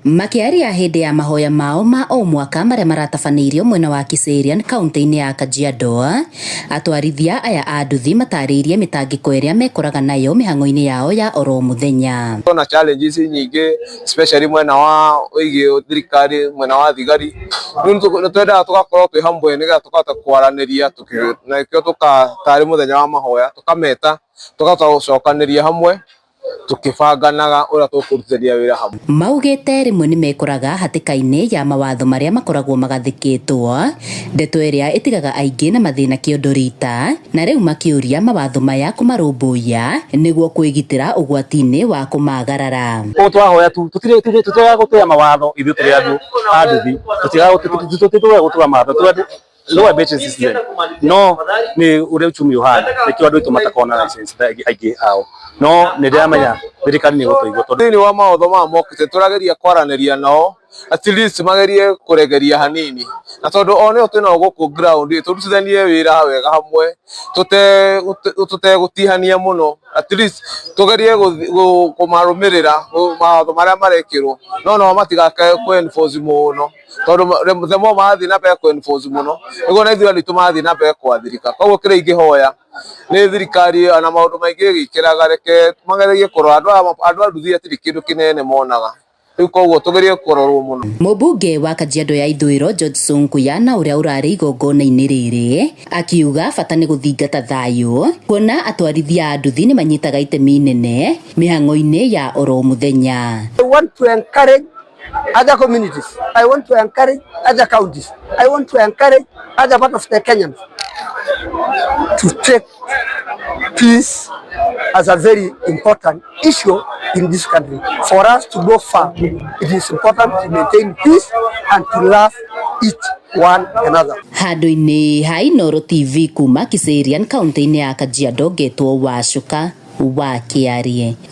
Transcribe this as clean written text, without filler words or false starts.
Makĩaria hĩndĩ ya mahoya mao ma o mwaka marĩa maratabanĩirio mwena wa Kiserian kaunti-inĩ ya Kajiado, atwarithia aya a nduthi matarĩirie mĩtangĩko ĩrĩa mekoraga nayo mĩhang'o-inĩ yao ya oro mũthenya. Tuna challenges nyingĩ, especially mwena wa wĩgiĩ thirikari, mwena wa thigari. Rĩu nĩ twendaga tũgakorwo twĩ hamwe nĩgetha tũkahota kwaranĩria, na nĩkĩo tarĩ mũthenya wa mahoya tũkameta, tũkahota gũcokanĩria hamwe tukibanganaga uria tukurutithania wira hamwe. Maugĩte rĩmwe nĩ mekoraga hatĩka-inĩ ya mawatho marĩa makoragwo magathĩkĩtwo, ndeto ĩrĩa ĩtigaga aingĩ na mathĩna kĩondo rita, na rĩu makĩũria mawatho maya kũmarũmbũiya nĩguo kwĩgitĩra ũgwati-inĩ wa kũmagarara. Ũguo twahoya tu tũtiregaga gũtĩa mawatho, ithuĩ tũrĩ andũ a nduthi tũtiregaga gũtĩa mawatho, tũrĩ andũ low abated citizen, no nĩ ũrĩa uchumi ũhana nĩkĩo andũ aitũ matakoragwo na license aingĩ ao, no nĩ ndĩramenya thirikari nĩ ĩgũtũigua tondũ Thĩinĩ wa mawatho maya mokĩte, tũrageria kwaranĩria nao, at least magerie kũregeria hanini, na tondũ o nĩo twĩnao gũkũ ground, tũrutithanie wĩra wega hamwe tũtegũtihania mũno, at least tũgerie kũmarũmĩrĩra mawatho marĩa marekĩrwo, no nao matigakae kũ enforce mũno, tondũ the more marathiĩ na mbere kũ enforce mũno, nĩguo na ithuĩ andũ aitũ marathiĩ na mbere kwathirĩka. Koguo kĩrĩa ingĩhoya nĩ thirikari ona maũndũ maingĩ ĩgĩkĩraga, reke magerie kũrora andũ a nduthi hatirĩ kĩndũ kĩnene monaga rĩu, koguo tũgerie kũrorwo mũno. Mũmbunge wa Kajiado ya Ithũĩro George Sunkuya, na ũrĩa ũrarĩ igongona-inĩ rĩrĩ, akiuga bata nĩ gũthingata thayũ, kuona atwarithia a nduthi nĩ manyitaga itemi inene mĩhang'o-inĩ ya oro mũthenya. I want to encourage other communities. I want to encourage other counties. I want to encourage other part of the Kenyans to take peace as a very important issue in this country. For us to go far, it is important to maintain peace and to love each one another. Handũ-inĩ ha Inooro TV kuma Kiserian kaunti-inĩ ya Kajiado, ngetwo Wacuka wa Kĩarie.